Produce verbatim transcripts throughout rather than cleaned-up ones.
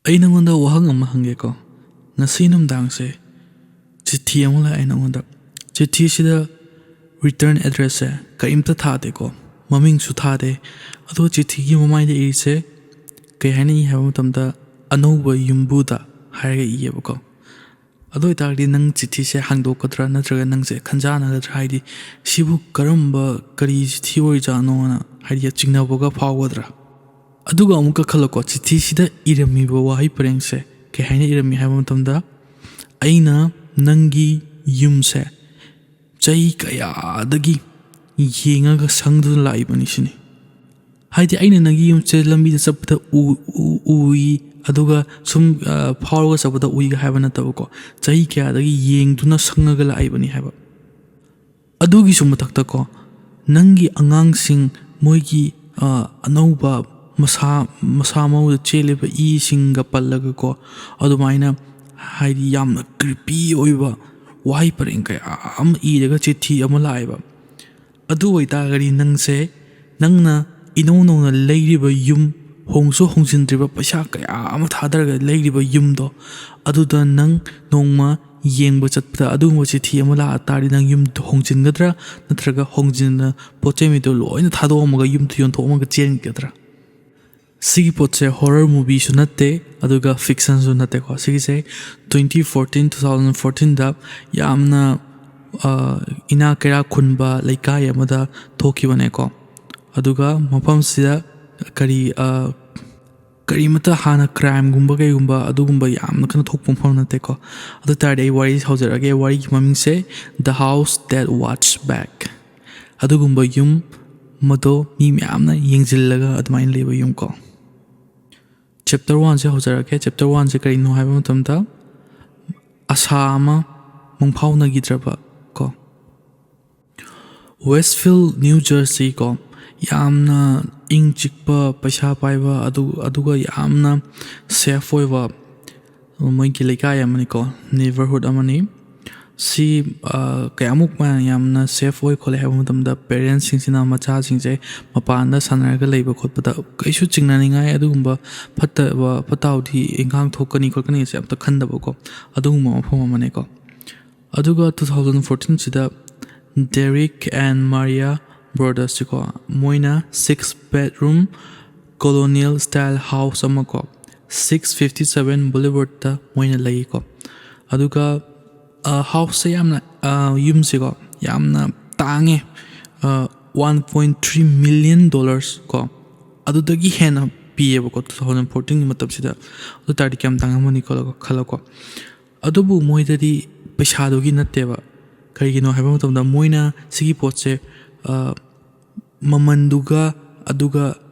ꯑꯩ ꯅꯉꯣꯟꯗ ꯋꯥꯍꯪ ꯑꯃ ꯍꯪꯒꯦꯀꯣ꯫ ꯉꯁꯤ ꯅꯨꯡꯗꯥꯡꯁꯦ ꯆꯤꯊꯤ ꯑꯃ ꯂꯥꯛꯑꯦ ꯅꯉꯣꯟꯗ꯫ ꯆꯤꯊꯤꯁꯤꯗ return addressꯁꯦ ꯀꯔꯤꯝꯇ ꯊꯥꯗꯦꯀꯣ, ꯃꯃꯤꯡꯁꯨ ꯊꯥꯗꯦ꯫ ꯑꯗꯣ ꯆꯤꯊꯤꯒꯤ ꯃꯃꯥꯏꯗ ꯏꯔꯤꯁꯦ ꯀꯩ ꯍꯥꯏꯅ ꯏ ꯍꯥꯏꯕ ꯃꯇꯝꯗ, "ꯑꯅꯧꯕ ꯌꯨꯝꯕꯨꯗ" ꯍꯥꯏꯔꯒ ꯏꯌꯦꯕꯀꯣ꯫ ꯑꯗꯨ ꯑꯣꯏꯇꯥꯔꯗꯤ ꯅꯪ ꯆꯤꯊꯤꯁꯦ ꯍꯥꯡꯗꯣꯛꯀꯗ꯭ꯔꯥ, ꯅꯠꯇ꯭ꯔꯒ ꯅꯪꯁꯦ ꯈꯟꯖꯥꯟꯅꯒꯗ꯭ꯔꯥ? ꯍꯥꯏꯗꯤ, "ꯁꯤꯕꯨ ꯀꯔꯝꯕ, ꯀꯔꯤ ꯆꯤꯊꯤ ꯑꯣꯏꯖꯥꯠꯅꯣꯅ", ꯍꯥꯏꯗꯤ, ꯆꯤꯡꯅꯕꯒ ꯐꯥꯎꯒꯗ꯭ꯔꯥ? ꯑꯗꯨꯒ ꯑꯃꯨꯛꯀ ꯈꯜꯂꯣꯀꯣ, ꯆꯤꯊꯤꯁꯤꯗ ꯏꯔꯝꯃꯤꯕ ꯋꯥꯍꯩ ꯄꯔꯦꯡꯁꯦ ꯀꯩ ꯍꯥꯏꯅ ꯏꯔꯝꯃꯤ ꯍꯥꯏꯕ ꯃꯇꯝꯗ, "ꯑꯩꯅ ꯅꯪꯒꯤ ꯌꯨꯝꯁꯦ ꯆꯍꯤ ꯀꯌꯥꯗꯒꯤ ꯌꯦꯡꯉꯒ ꯁꯪꯗꯨꯅ ꯂꯥꯛꯏꯕꯅꯤ" ꯁꯤꯅꯤ꯫ ꯍꯥꯏꯗꯤ, "ꯑꯩꯅ ꯅꯪꯒꯤ ꯌꯨꯝꯁꯦ ꯂꯝꯕꯤꯗ ꯆꯠꯄꯗ ꯎ-, ꯎ-, ꯎꯏ, ꯑꯗꯨꯒ ꯁꯨꯝ, ꯑ, ꯐꯥꯎꯔꯒ ꯆꯠꯄꯗ ꯎꯏꯒ" ꯍꯥꯏꯕ ꯅꯠꯇꯕꯀꯣ, ꯆꯍꯤ ꯀꯌꯥꯗꯒꯤ ꯌꯦꯡꯗꯨꯅ ꯁꯪꯉꯒ ꯂꯥꯛꯏꯕꯅꯤ ꯍꯥꯏꯕ꯫ ꯑꯗꯨꯒꯤꯁꯨ ꯃꯊꯛꯇꯀꯣ, ꯅꯪꯒꯤ ꯑꯉꯥꯡꯁꯤꯡ ꯃꯣꯏꯒꯤ, ꯑ, ꯑꯅꯧꯕ ꯃꯁꯥ, ꯃꯁꯥ ꯃꯎꯗ ꯆꯦꯜꯂꯤꯕ ꯏꯁꯤꯡꯒ ꯄꯜꯂꯒꯀꯣ, ꯑꯗꯨꯃꯥꯏꯅ, ꯍꯥꯏꯗꯤ, ꯌꯥꯝꯅ creepy ꯑꯣꯏꯕ ꯋꯥꯍꯩ ꯄꯔꯦꯡ ꯀꯌꯥ ꯑꯃ ꯏꯔꯒ ꯆꯤꯊꯤ ꯑꯃ ꯂꯥꯛꯑꯦꯕ꯫ ꯑꯗꯨ ꯑꯣꯏꯇꯥꯔꯒꯗꯤ ꯅꯪꯁꯦ, ꯅꯪꯅ ꯏꯅꯧ ꯅꯧꯅ ꯂꯩꯔꯤꯕ ꯌꯨꯝ, ꯍꯣꯡꯁꯨ ꯍꯣꯡꯖꯤꯟꯗ꯭ꯔꯤꯕ, ꯄꯩꯁꯥ ꯀꯌꯥ ꯑꯃ ꯊꯥꯗꯔꯒ ꯂꯩꯔꯤꯕ ꯌꯨꯝꯗꯣ, ꯑꯗꯨꯗ ꯅꯪ ꯅꯣꯡꯃ ꯌꯦꯡꯕ ꯆꯠꯄꯗ ꯑꯗꯨꯒꯨꯝꯕ ꯆꯤꯊꯤ ꯑꯃ ꯂꯥꯛꯑ ꯇꯥꯔꯗꯤ, ꯅꯪ ꯌꯨꯝꯗꯣ ꯍꯣꯡꯖꯤꯟꯒꯗ꯭ꯔꯥ? ꯅꯠꯇ꯭ꯔꯒ ꯍꯣꯡꯖꯤꯟꯅ ꯄꯣꯠ ꯆꯩ ꯃꯩꯗꯣ ꯂꯣꯏꯅ ꯊꯥꯗꯣꯛꯑꯝꯃꯒ ꯌꯨꯝꯗꯣ ꯌꯣꯟꯊꯣꯛꯑꯝꯃꯒ ꯆꯦꯟꯒꯗ꯭ꯔꯥ? ꯁꯤꯒꯤ ꯄꯣꯠꯁꯦ horror movieꯁꯨ ꯅꯠꯇꯦ, ꯑꯗꯨꯒ fictionꯁꯨ ꯅꯠꯇꯦꯀꯣ꯫ ꯁꯤꯒꯤꯁꯦ twenty fourteen, two thousand fourteenꯗ ꯌꯥꯝꯅ, ꯑ, ꯏꯅꯥꯛ ꯀꯩꯔꯥꯛ ꯈꯨꯟꯕ ꯂꯩꯀꯥꯏ ꯑꯃꯗ ꯊꯣꯛꯈꯤꯕꯅꯦꯀꯣ꯫ ꯑꯗꯨꯒ ꯃꯐꯝꯁꯤꯗ ꯀꯔꯤ, ꯑ, ꯀꯔꯤꯃꯠꯇ ꯍꯥꯟꯅ crimeꯒꯨꯝꯕ ꯀꯩꯒꯨꯝꯕ ꯑꯗꯨꯒꯨꯝꯕ ꯌꯥꯝꯅ ꯀꯟꯅ ꯊꯣꯛꯄ ꯃꯐꯝ ꯅꯠꯇꯦꯀꯣ꯫ ꯑꯗꯨ ꯇꯥꯔꯗꯤ ꯑꯩ ꯋꯥꯔꯤ ꯍꯧꯖꯔꯛꯑꯒꯦ꯫ ꯋꯥꯔꯤꯒꯤ ꯃꯃꯤꯡꯁꯦ The House That Watched Back꯫ ꯑꯗꯨꯒꯨꯝꯕ ꯌꯨꯝ ꯃꯗꯣ ꯃꯤ ꯃꯌꯥꯝꯅ ꯌꯦꯡꯁꯤꯜꯂꯒ ꯑꯗꯨꯃꯥꯏꯅ ꯂꯩꯕ ꯌꯨꯝ ꯀꯣ꯫ Chapter oneꯁꯦ ꯍꯧꯖꯔꯛꯀꯦ꯫ Chapter oneꯁꯦ ꯀꯔꯤꯅꯣ ꯍꯥꯏꯕ ꯃꯇꯝꯗ, ꯑꯁꯥ ꯑꯃ ꯃꯪꯐꯥꯎꯅꯈꯤꯗ꯭ꯔꯕ ꯀꯣ꯫ Westfield, New Jersey ꯀꯣ, ꯌꯥꯝꯅ ꯏꯪ ꯆꯤꯛꯄ, ꯄꯩꯁꯥ ꯄꯥꯏꯕ, ꯑꯗꯨ-, ꯑꯗꯨꯒ ꯌꯥꯝꯅ safe ꯑꯣꯏꯕ ꯃꯣꯏꯒꯤ ꯂꯩꯀꯥꯏ ꯑꯃꯅꯤꯀꯣ, neighborhood ꯑꯃꯅꯤ꯫ ꯁꯤ ꯀꯌꯥꯃꯨꯛ ꯃꯌꯥꯝ ꯌꯥꯝꯅ ꯁꯦꯐ ꯑꯣꯏ ꯈꯣꯠꯂꯦ ꯍꯥꯏꯕ ꯃꯇꯝꯗ, ꯄꯦꯔꯦꯟꯁꯁꯤꯡꯁꯤꯅ ꯃꯆꯥꯁꯤꯡꯁꯦ ꯃꯄꯥꯟꯗ ꯁꯥꯟꯅꯔꯒ ꯂꯩꯕ ꯈꯣꯠꯄꯗ ꯀꯩꯁꯨ ꯆꯤꯡꯅꯅꯤꯡꯉꯥꯏ ꯑꯗꯨꯒꯨꯝꯕ ꯐꯠꯇꯕ ꯐꯠꯇ ꯍꯥꯎꯗꯤ ꯏꯟꯈꯥꯡ ꯊꯣꯛꯀꯅꯤ ꯈꯣꯠꯀꯅꯤꯁꯦ ꯑꯝꯇ ꯈꯟꯗꯕꯀꯣ, ꯑꯗꯨꯒꯨꯝꯕ ꯃꯐꯝ ꯑꯃꯅꯦꯀꯣ꯫ ꯑꯗꯨꯒ two thousand fourteen ꯁꯤꯗ Derek and Maria Brothers ꯁꯤꯀꯣ, ꯃꯣꯏꯅ six bedroom colonial style house ꯑꯃ ꯀꯣ, six fifty seven Boulevard ꯇ ꯃꯣꯏꯅ ꯂꯩꯀꯣ꯫ ꯑꯗꯨꯒ ꯍꯥꯎꯁꯁꯦ ꯌꯥꯝꯅ, ꯌꯨꯝꯁꯦꯀꯣ, ꯌꯥꯝꯅ ꯇꯥꯡꯉꯦ, one point three million dollars ꯀꯣ, ꯑꯗꯨꯗꯒꯤ ꯍꯦꯟꯅ ꯄꯤꯌꯦꯕꯀꯣ two thousand fourteen ꯒꯤ ꯃꯇꯝꯁꯤꯗ꯫ ꯑꯗꯨ ꯇꯥꯔꯗꯤ ꯀꯌꯥꯝ ꯇꯥꯡꯉꯝꯃꯅꯤ ꯈꯜꯂꯣꯀꯣ꯫ ꯑꯗꯨꯕꯨ ꯃꯣꯏꯗꯗꯤ ꯄꯩꯁꯥꯗꯨꯒꯤ ꯅꯠꯇꯦꯕ꯫ ꯀꯔꯤꯒꯤꯅꯣ ꯍꯥꯏꯕ ꯃꯇꯝꯗ, ꯃꯣꯏꯅ ꯁꯤꯒꯤ ꯄꯣꯠꯁꯦ ꯃꯃꯟꯗꯨꯒ ꯑꯗꯨꯒ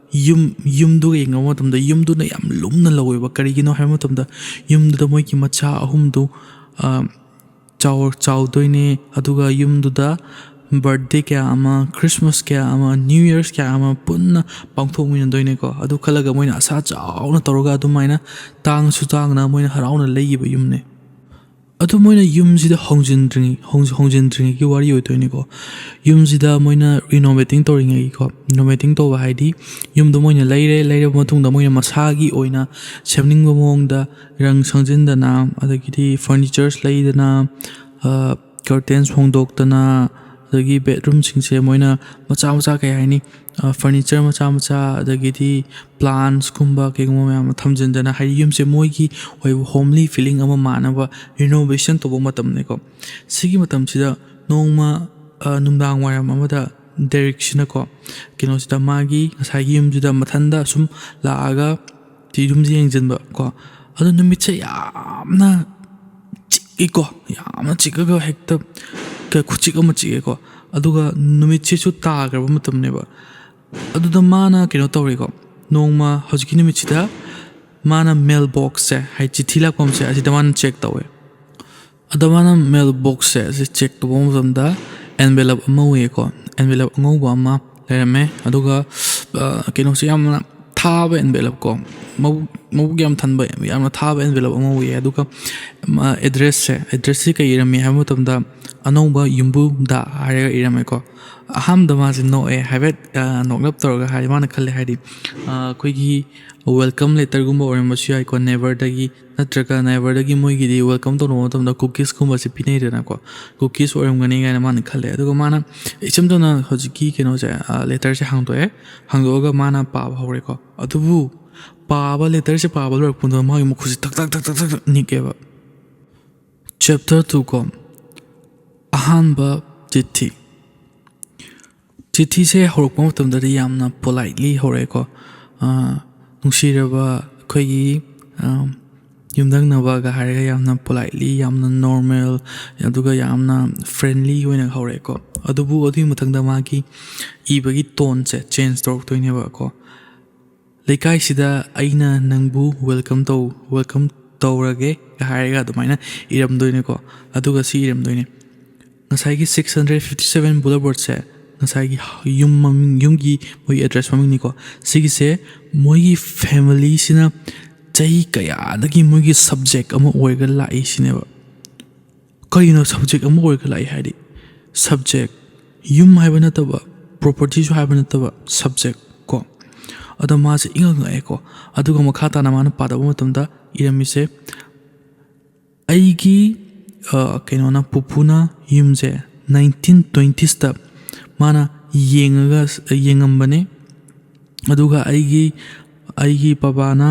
ꯌꯨꯝ ꯌꯨꯝꯗꯨꯒ ꯌꯦꯡꯅꯕ ꯃꯇꯝꯗ, ꯌꯨꯝꯗꯨꯅ ꯌꯥꯝ ꯂꯨꯝꯅ ꯂꯧꯋꯦꯕ꯫ ꯀꯔꯤꯒꯤꯅꯣ ꯍꯥꯏꯕ ꯃꯇꯝꯗ, ꯌꯨꯝꯗꯨꯗ ꯃꯣꯏꯒꯤ ꯃꯆꯥ ꯑꯍꯨꯝꯗꯨ ꯆꯥꯎ ꯆꯥꯎꯗꯣꯏꯅꯦ꯫ ꯑꯗꯨꯒ ꯌꯨꯝꯗꯨꯗ ꯕꯥꯔꯗꯦ ꯀꯌꯥ ꯑꯃ, ꯈ꯭ꯔꯤꯁꯃꯥꯁ ꯀꯌꯥ ꯑꯃ, ꯅ꯭ꯌꯨ ꯌꯔꯁ ꯀꯌꯥ ꯑꯃ ꯄꯨꯟꯅ ꯄꯥꯡꯊꯣꯛꯃꯤꯟꯅꯗꯣꯏꯅꯦꯀꯣ꯫ ꯑꯗꯨ ꯈꯜꯂꯒ ꯃꯣꯏꯅ ꯑꯁꯥ ꯆꯥꯎꯅ ꯇꯧꯔꯒ ꯑꯗꯨꯃꯥꯏꯅ ꯇꯥꯡꯁꯨ ꯇꯥꯡꯅ ꯃꯣꯏꯅ ꯍꯔꯥꯎꯅ ꯂꯩꯈꯤꯕ ꯌꯨꯝꯅꯦ꯫ ꯑꯗꯨ ꯃꯣꯏꯅ ꯌꯨꯝꯁꯤꯗ ꯍꯣꯡꯖꯤꯟꯗ꯭ꯔꯤꯉꯩ ꯍꯣꯡꯖꯤꯟꯗ꯭ꯔꯤꯉꯩꯒꯤ ꯋꯥꯔꯤ ꯑꯣꯏꯗꯣꯏꯅꯤꯀꯣ꯫ ꯌꯨꯝꯁꯤꯗ ꯃꯣꯏꯅ ꯔꯤꯅꯣꯚꯦꯇꯤꯡ ꯇꯧꯔꯤꯉꯩꯒꯤꯀꯣ꯫ ꯔꯤꯅꯣꯚꯦꯇꯤꯡ ꯇꯧꯕ ꯍꯥꯏꯗꯤ, ꯌꯨꯝꯗꯣ ꯃꯣꯏꯅ ꯂꯩꯔꯦ, ꯂꯩꯔꯕ ꯃꯇꯨꯡꯗ ꯃꯣꯏꯅ ꯃꯁꯥꯒꯤ ꯑꯣꯏꯅ ꯁꯦꯝꯅꯤꯡꯕ ꯃꯑꯣꯡꯗ ꯔꯪ ꯁꯪꯖꯤꯟꯗꯅ, ꯑꯗꯒꯤꯗꯤ ꯐꯔꯅꯤꯆꯔꯁ ꯂꯩꯗꯅ, ꯀꯔꯇꯦꯟꯁ ꯍꯣꯡꯗꯣꯛꯇꯅ, ꯑꯗꯒꯤ ꯕꯦꯠꯔꯨꯝꯁꯤꯡꯁꯦ ꯃꯣꯏꯅ ꯃꯆꯥ ꯃꯆꯥ, ꯀꯩ ꯍꯥꯏꯅꯤ, ꯐꯔꯅꯤꯆꯔ ꯃꯆꯥ ꯃꯆꯥ, ꯑꯗꯒꯤꯗꯤ ꯄ꯭ꯂꯥꯟꯁꯀꯨꯝꯕ ꯀꯩꯒꯨꯝꯕ ꯃꯌꯥꯝ ꯑꯃ ꯊꯝꯖꯤꯟꯗꯅ, ꯍꯥꯏꯗꯤ ꯌꯨꯝꯁꯦ ꯃꯣꯏꯒꯤ ꯑꯣꯏꯕ ꯍꯣꯝꯂꯤ ꯐꯤꯂꯤꯡ ꯑꯃ ꯃꯥꯟꯅꯕ ꯔꯤꯅꯣꯚꯦꯁꯟ ꯇꯧꯕ ꯃꯇꯝꯅꯤꯀꯣ꯫ ꯁꯤꯒꯤ ꯃꯇꯝꯁꯤꯗ ꯅꯣꯡꯃ ꯅꯨꯡꯗꯥꯡ ꯋꯥꯏꯔꯝ ꯑꯃꯗ ꯗꯦꯔꯤꯛꯁꯤꯅꯀꯣ, ꯀꯩꯅꯣꯁꯤꯗ, ꯃꯥꯒꯤ ꯉꯁꯥꯏꯒꯤ ꯌꯨꯝꯁꯤꯗ ꯃꯊꯟꯗ ꯁꯨꯝ ꯂꯥꯛꯑꯒ ꯌꯨꯝꯁꯦ ꯌꯦꯡꯁꯤꯟꯕ ꯀꯣ꯫ ꯑꯗꯣ ꯅꯨꯃꯤꯠꯁꯦ ꯌꯥꯝꯅ ꯆꯤꯛꯏꯀꯣ, ꯌꯥꯝꯅ ꯆꯤꯛꯑꯒ ꯍꯦꯛꯇ ꯈꯨꯆꯤꯛ ꯑꯃ ꯆꯤꯛꯑꯦꯀꯣ꯫ ꯑꯗꯨꯒ ꯅꯨꯃꯤꯠꯁꯤꯁꯨ ꯇꯥꯈ꯭ꯔꯕ ꯃꯇꯝꯅꯦꯕ꯫ ꯑꯗꯨꯗ ꯃꯥꯅ ꯀꯩꯅꯣ ꯇꯧꯔꯦꯀꯣ, ꯅꯣꯡꯃ ꯍꯧꯖꯤꯛꯀꯤ ꯅꯨꯃꯤꯠꯁꯤꯗ ꯃꯥꯅ ꯃꯦꯜ ꯕꯣꯛꯁꯁꯦ, ꯍꯥꯏꯗꯤ ꯆꯤꯊꯤ ꯂꯥꯛꯐꯝꯁꯦ, ꯑꯁꯤꯗ ꯃꯥꯅ ꯆꯦꯛ ꯇꯧꯋꯦ꯫ ꯑꯗꯣ ꯃꯥꯅ ꯃꯦꯜ ꯕꯣꯛꯁꯁꯦ ꯑꯁꯤ ꯆꯦꯛ ꯇꯧꯕ ꯃꯇꯝꯗ ꯑꯦꯟꯚꯦꯂꯞ ꯑꯃ ꯎꯏꯌꯦꯀꯣ꯫ ꯑꯦꯟꯚꯦꯂꯞ ꯑꯉꯧꯕ ꯑꯃ ꯂꯩꯔꯝꯃꯦ꯫ ꯑꯗꯨꯒ ꯀꯩꯅꯣꯁꯦ ꯌꯥꯝꯅ ꯊꯥꯕ envelope ꯀꯣ, ꯃꯕꯨꯛ ꯃꯕꯨꯛ ꯌꯥꯝ ꯊꯟꯕ, ꯌꯥꯝꯅ ꯊꯥꯕ envelope ꯑꯃ ꯎꯏꯌꯦ꯫ ꯑꯗꯨꯒ ꯑꯦꯗ꯭ꯔꯦꯁꯁꯦ ꯑꯦꯗ꯭ꯔꯦꯁꯁꯤ ꯀꯩ ꯏꯔꯝꯃꯤ ꯍꯥꯏꯕ ꯃꯇꯝꯗ, "ꯑꯅꯧꯕ ꯌꯨꯝꯕꯨꯗ" ꯍꯥꯏꯔꯒ ꯏꯔꯝꯃꯦꯀꯣ꯫ ꯑꯍꯥꯟꯕꯗ ꯃꯥꯁꯦ ꯅꯣꯛꯑꯦ, ꯍꯥꯏꯐꯦꯠ ꯅꯣꯛꯂꯞ ꯇꯧꯔꯒ ꯍꯥꯏ꯫ ꯃꯥꯅ ꯈꯜꯂꯦ, ꯍꯥꯏꯗꯤ ꯑꯩꯈꯣꯏꯒꯤ welcome letterꯒꯨꯝꯕ ꯑꯣꯏꯔꯝꯕꯁꯨ ꯌꯥꯏꯀꯣ, neighbourꯗꯒꯤ ꯅꯠꯇ꯭ꯔꯒ neighbourꯗꯒꯤ ꯃꯣꯏꯒꯤꯗꯤ welcome ꯇꯧꯅꯕ ꯃꯇꯝꯗ cookiesꯀꯨꯝꯕꯁꯦ ꯄꯤꯅꯩꯗꯅꯀꯣ, cookies ꯑꯣꯏꯔꯝꯒꯅꯤ ꯀꯥꯏꯅ ꯃꯥꯅ ꯈꯜꯂꯦ꯫ ꯑꯗꯨꯒ ꯃꯥꯅ ꯏꯆꯝ ꯆꯝꯅ ꯍꯧꯖꯤꯛꯀꯤ ꯀꯩꯅꯣꯁꯦ, letterꯁꯦ ꯍꯥꯡꯗꯣꯛꯑꯦ꯫ ꯍꯥꯡꯗꯣꯛꯑꯒ ꯃꯥꯅ ꯄꯥꯕ ꯍꯧꯔꯦꯀꯣ꯫ ꯑꯗꯨꯕꯨ ꯄꯥꯕ letterꯁꯦ ꯄꯥꯕ ꯂꯣꯏꯔꯛꯄꯗ ꯃꯥꯒꯤ ꯃꯈꯨꯠꯁꯦ ꯊꯛ ꯊꯛ ꯊꯛ ꯊꯛ ꯊꯛ ꯅꯤꯛꯑꯦꯕ꯫ Chapter two ꯀꯣ, ꯑꯍꯥꯟꯕ ꯆꯤꯊꯤ꯫ ꯆꯤꯊꯤꯁꯦ ꯍꯧꯔꯛꯄ ꯃꯇꯝꯗꯗꯤ ꯌꯥꯝꯅ politely ꯍꯧꯔꯛꯑꯦꯀꯣ꯫ "ꯅꯨꯡꯁꯤꯔꯕ ꯑꯩꯈꯣꯏꯒꯤ ꯌꯨꯝꯊꯪꯅꯕꯒ" ꯍꯥꯏꯔꯒ ꯌꯥꯝꯅ politely, ꯌꯥꯝꯅ normal, ꯑꯗꯨꯒ ꯌꯥꯝꯅ friendly ꯑꯣꯏꯅ ꯍꯧꯔꯛꯑꯦꯀꯣ꯫ ꯑꯗꯨꯕꯨ ꯑꯗꯨꯒꯤ ꯃꯊꯪꯗ ꯃꯥꯒꯤ ꯏꯕꯒꯤ toneꯁꯦ change ꯇꯧꯔꯛꯇꯣꯏꯅꯦꯕꯀꯣ꯫ "ꯂꯩꯀꯥꯏꯁꯤꯗ ꯑꯩꯅ ꯅꯪꯕꯨ welcome ꯇꯧ welcome ꯇꯧꯔꯒꯦ" ꯍꯥꯏꯔꯒ ꯑꯗꯨꯃꯥꯏꯅ ꯏꯔꯝꯗꯣꯏꯅꯦꯀꯣ꯫ ꯑꯗꯨꯒ ꯁꯤ ꯏꯔꯝꯗꯣꯏꯅꯦ: "ꯉꯁꯥꯏꯒꯤ six hundred fifty seven Boulevardꯁꯦ, ꯉꯁꯥꯏꯒꯤ ꯌꯨꯝ ꯃꯃꯤꯡ, ꯌꯨꯝꯒꯤ ꯃꯣꯏꯒꯤ address ꯃꯃꯤꯡꯅꯤꯀꯣ꯫ ꯁꯤꯒꯤꯁꯦ ꯃꯣꯏꯒꯤ familyꯁꯤꯅ ꯆꯍꯤ ꯀꯌꯥꯗꯒꯤ ꯃꯣꯏꯒꯤ subject ꯑꯃ ꯑꯣꯏꯔꯒ ꯂꯥꯛꯏ ꯁꯤꯅꯦꯕ"꯫ ꯀꯔꯤꯅꯣ subject ꯑꯃ ꯑꯣꯏꯔꯒ ꯂꯥꯛꯏ ꯍꯥꯏꯗꯤ? Subject, ꯌꯨꯝ ꯍꯥꯏꯕ ꯅꯠꯇꯕ, propertyꯁꯨ ꯍꯥꯏꯕ ꯅꯠꯇꯕ, subject ꯀꯣ꯫ ꯑꯗꯣ ꯃꯥꯁꯦ ꯏꯉꯛ ꯉꯛꯑꯦꯀꯣ꯫ ꯑꯗꯨꯒ ꯃꯈꯥ ꯇꯥꯅ ꯃꯥꯅ ꯄꯥꯗꯕ ꯃꯇꯝꯗ ꯏꯔꯝꯃꯤꯁꯦ, "ꯑꯩꯒꯤ ꯀꯩꯅꯣꯅ, ꯄꯨꯄꯨꯅ ꯌꯨꯝꯁꯦ nineteen twenties ꯇ ꯃꯥꯅ ꯌꯦꯡꯉꯒ, ꯌꯦꯡꯉꯝꯕꯅꯦ꯫ ꯑꯗꯨꯒ ꯑꯩꯒꯤ ꯑꯩꯒꯤ ꯕꯕꯥꯅ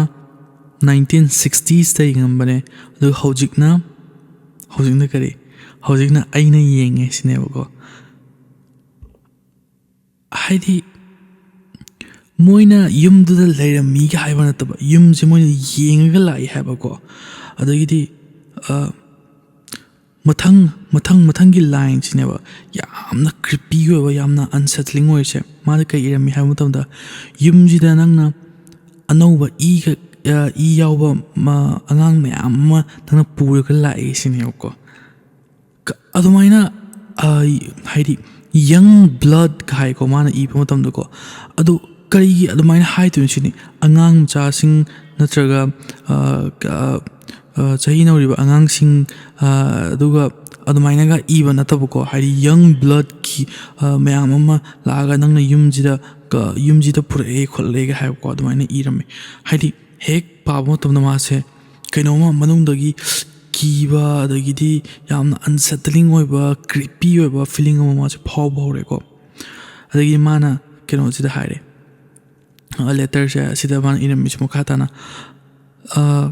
nineteen sixties ꯇ ꯌꯦꯡꯉꯝꯕꯅꯦ꯫ ꯑꯗꯨꯒ ꯍꯧꯖꯤꯛꯅ ꯍꯧꯖꯤꯛꯅ ꯀꯔꯤ? ꯍꯧꯖꯤꯛꯅ ꯑꯩꯅ ꯌꯦꯡꯉꯦ" ꯁꯤꯅꯦꯕꯀꯣ꯫ ꯍꯥꯏꯗꯤ ꯃꯣꯏꯅ ꯌꯨꯝꯗꯨꯗ ꯂꯩꯔꯝꯃꯤꯒ ꯍꯥꯏꯕ ꯅꯠꯇꯕ, ꯌꯨꯝꯁꯦ ꯃꯣꯏꯅ ꯌꯦꯡꯉꯒ ꯂꯥꯛꯏ ꯍꯥꯏꯕꯀꯣ꯫ ꯑꯗꯒꯤꯗꯤ ꯃꯊꯪ ꯃꯊꯪ ꯃꯊꯪꯒꯤ lineꯁꯤꯅꯦꯕ ꯌꯥꯝꯅ creepy ꯑꯣꯏꯕ, ꯌꯥꯝꯅ unsettling ꯑꯣꯏꯔꯤꯁꯦ꯫ ꯃꯥꯗ ꯀꯩ ꯏꯔꯝꯃꯤ ꯍꯥꯏꯕ ꯃꯇꯝꯗ, "ꯌꯨꯝꯁꯤꯗ ꯅꯪꯅ ꯑꯅꯧꯕ ꯏꯒ ꯏ ꯌꯥꯎꯕ ꯑꯉꯥꯡ ꯃꯌꯥꯝ ꯑꯃ ꯅꯪꯅ ꯄꯨꯔꯒ ꯂꯥꯛꯏ" ꯁꯤꯅꯦꯕꯀꯣ꯫ ꯑꯗꯨꯃꯥꯏꯅ ꯍꯥꯏꯗꯤ young blood ꯀ ꯍꯥꯏꯀꯣ ꯃꯥꯅ ꯏꯕ ꯃꯇꯝꯗꯀꯣ꯫ ꯑꯗꯨ ꯀꯔꯤꯒꯤ ꯑꯗꯨꯃꯥꯏꯅ ꯍꯥꯏꯗꯣꯏꯅꯣ ꯁꯤꯅꯤ꯫ ꯑꯉꯥꯡ ꯃꯆꯥꯁꯤꯡ ꯅꯠꯇ꯭ꯔꯒ, ꯑ, ꯀ-, ꯑ, ꯆꯍꯤ ꯅꯧꯔꯤꯕ ꯑꯉꯥꯡꯁꯤꯡ, ꯑ, ꯑꯗꯨꯒ ꯑꯗꯨꯃꯥꯏꯅꯒ ꯏꯕ ꯅꯠꯇꯕꯀꯣ, ꯍꯥꯏꯗꯤ young bloodꯀꯤ, ꯑ, ꯃꯌꯥꯝ ꯑꯃ ꯂꯥꯛꯑꯒ ꯅꯪꯅ ꯌꯨꯝꯁꯤꯗ ꯀ-, ꯌꯨꯝꯁꯤꯗ ꯄꯨꯔꯛꯑꯦ ꯈꯣꯠꯂꯦꯒ ꯍꯥꯏꯕꯀꯣ, ꯑꯗꯨꯃꯥꯏꯅ ꯏꯔꯝꯃꯦ꯫ ꯍꯥꯏꯗꯤ ꯍꯦꯛ ꯄꯥꯕ ꯃꯇꯝꯗ ꯃꯥꯁꯦ ꯀꯩꯅꯣꯝꯃ ꯃꯅꯨꯡꯗꯒꯤ ꯀꯤꯕ, ꯑꯗꯒꯤꯗꯤ ꯌꯥꯝꯅ unsettling ꯑꯣꯏꯕ, creepy ꯑꯣꯏꯕ feeling ꯑꯃ ꯃꯥꯁꯦ ꯐꯥꯎꯕ ꯍꯧꯔꯦꯀꯣ꯫ ꯑꯗꯒꯤ ꯃꯥꯅ ꯀꯩꯅꯣꯁꯤꯗ ꯍꯥꯏꯔꯦ, ꯑ, letterꯁꯦ ꯑꯁꯤꯗ ꯃꯥꯅ ꯏꯔꯝꯃꯤꯁꯦ ꯃꯈꯥ ꯇꯥꯅ, ꯑ,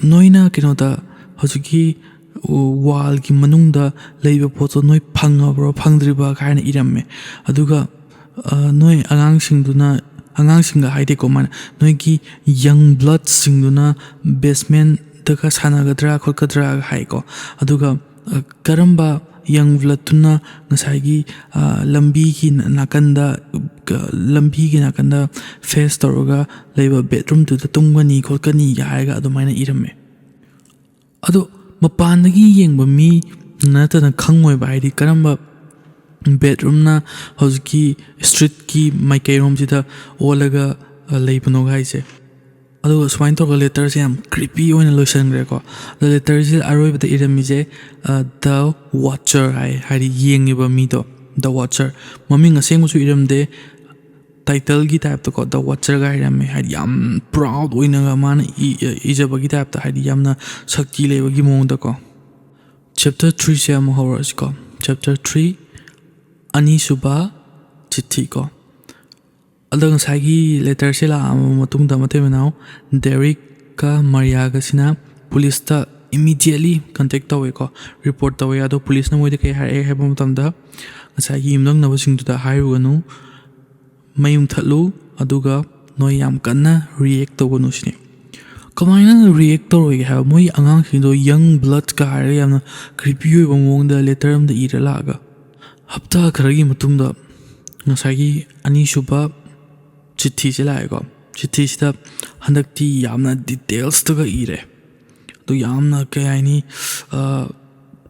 "ꯅꯣꯏꯅ ꯀꯩꯅꯣꯗ ꯍꯧꯖꯤꯛꯀꯤ wallꯒꯤ ꯃꯅꯨꯡꯗ ꯂꯩꯕ ꯄꯣꯠꯇꯣ ꯅꯣꯏ ꯐꯪꯉꯕ꯭ꯔꯣ, ꯐꯪꯗ꯭ꯔꯤꯕ?" ꯀꯥꯏꯅ ꯏꯔꯝꯃꯦ꯫ ꯑꯗꯨꯒ, ꯑ, ꯅꯣꯏ ꯑꯉꯥꯡꯁꯤꯡꯗꯨꯅ, ꯑꯉꯥꯡꯁꯤꯡꯒ ꯍꯥꯏꯗꯦꯀꯣ ꯃꯥꯅ, "ꯅꯣꯏꯒꯤ young bloodꯁꯤꯡꯗꯨꯅ basementꯗꯒ ꯁꯥꯟꯅꯒꯗ꯭ꯔꯥ ꯈꯣꯠꯀꯗ꯭ꯔꯥ?" ꯍꯥꯏꯀꯣ꯫ ꯑꯗꯨꯒ, ꯑ, ꯀꯔꯝꯕ young bloodꯇꯨꯅ ꯉꯁꯥꯏꯒꯤ, ꯑ, ꯂꯝꯕꯤꯒꯤ ꯅꯥꯀꯟꯗ, ꯀ-, ꯂꯝꯕꯤꯒꯤ ꯅꯥꯀꯟꯗ face ꯇꯧꯔꯒ ꯂꯩꯕ bedroomꯗꯨꯗ ꯇꯨꯝꯒꯅꯤ ꯈꯣꯠꯀꯅꯤꯒ ꯍꯥꯏꯔꯒ ꯑꯗꯨꯃꯥꯏꯅ ꯏꯔꯝꯃꯦ꯫ ꯑꯗꯣ ꯃꯄꯥꯟꯗꯒꯤ ꯌꯦꯡꯕ ꯃꯤ ꯅꯠꯇꯅ ꯈꯪꯉꯣꯏꯕ, ꯍꯥꯏꯗꯤ ꯀꯔꯝꯕ bedroomꯅ ꯍꯧꯖꯤꯛꯀꯤ streetꯀꯤ ꯃꯥꯏꯀꯩꯔꯣꯝꯁꯤꯗ ꯑꯣꯜꯂꯒ, ꯑ, ꯂꯩꯕꯅꯣꯒ ꯍꯥꯏꯁꯦ꯫ ꯑꯗꯨꯒ ꯁꯨꯃꯥꯏꯅ ꯇꯧꯔꯒ letterꯁꯦ ꯌꯥꯝ creepy ꯑꯣꯏꯅ ꯂꯣꯏꯁꯤꯟꯈ꯭ꯔꯦꯀꯣ꯫ ꯑꯗꯣ letterꯁꯤꯗ ꯑꯔꯣꯏꯕꯗ ꯏꯔꯝꯃꯤꯁꯦ, ꯑ, The Watcher ꯍꯥꯏ, ꯍꯥꯏꯗꯤ ꯌꯦꯡꯉꯤꯕ ꯃꯤꯗꯣ, The Watcher꯫ ꯃꯃꯤꯡ ꯑꯁꯦꯡꯕꯁꯨ ꯏꯔꯝꯗꯦ, titleꯒꯤ typeꯇꯀꯣ, The Watcherꯒ ꯍꯥꯏꯔꯝꯃꯦ, ꯍꯥꯏꯗꯤ ꯌꯥꯝ proud ꯑꯣꯏꯅꯒ ꯃꯥꯅ ꯏ-, ꯏꯖꯕꯒꯤ typeꯇ, ꯍꯥꯏꯗꯤ ꯌꯥꯝꯅ ꯁꯛꯇꯤ ꯂꯩꯕꯒꯤ ꯃꯑꯣꯡꯗꯀꯣ꯫ Chapter threeꯁꯦ ꯑꯃꯨꯛ ꯍꯧꯔꯛꯑꯁꯤꯀꯣ꯫ Chapter three, ꯑꯅꯤꯁꯨꯕ ꯆꯤꯊꯤ ꯀꯣ꯫ ꯑꯗꯣ ꯉꯁꯥꯏꯒꯤ letterꯁꯦ ꯂꯥꯛꯑꯕ ꯃꯇꯨꯡꯗ ꯃꯇꯩ ꯃꯅꯥꯎ ꯗꯦꯔꯤꯛꯀ ꯃꯥꯔꯤꯌꯥꯒꯁꯤꯅ policeꯇ immediately contact ꯇꯧꯋꯦꯀꯣ, report ꯇꯧꯋꯦ꯫ ꯑꯗꯣ policeꯅ ꯃꯣꯏꯗ ꯀꯩ ꯍꯥꯏꯔꯛꯑꯦ ꯍꯥꯏꯕ ꯃꯇꯝꯗ, ꯉꯁꯥꯏꯒꯤ ꯌꯨꯝꯊꯪꯅꯕꯁꯤꯡꯗꯨꯗ ꯍꯥꯏꯔꯨꯒꯅꯨ, ꯃꯩ ꯃꯨꯊꯠꯂꯨ, ꯑꯗꯨꯒ ꯅꯣꯏ ꯌꯥꯝ ꯀꯟꯅ react ꯇꯧꯒꯅꯨ ꯁꯤꯅꯤ꯫ ꯀꯃꯥꯏꯅ react ꯇꯧꯔꯣꯏꯒꯦ ꯍꯥꯏꯕ? ꯃꯣꯏ ꯑꯉꯥꯡꯁꯤꯡꯗꯣ young bloodꯀ ꯍꯥꯏꯔꯒ ꯌꯥꯝꯅ creepy ꯑꯣꯏꯕ ꯃꯑꯣꯡꯗ letter ꯑꯃꯗ ꯏꯔ ꯂꯥꯛꯑꯒ꯫ ꯍꯞꯇꯥ ꯈꯔꯒꯤ ꯃꯇꯨꯡꯗ ꯉꯁꯥꯏꯒꯤ ꯑꯅꯤꯁꯨꯕ ꯆꯤꯊꯤꯁꯦ ꯂꯥꯛꯑꯦꯀꯣ꯫ ꯆꯤꯊꯤꯁꯤꯗ ꯍꯟꯗꯛꯇꯤ ꯌꯥꯝꯅ detailsꯇꯒ ꯏꯔꯦ꯫ ꯑꯗꯨ ꯌꯥꯝꯅ, ꯀꯩ ꯍꯥꯏꯅꯤ, ꯑ,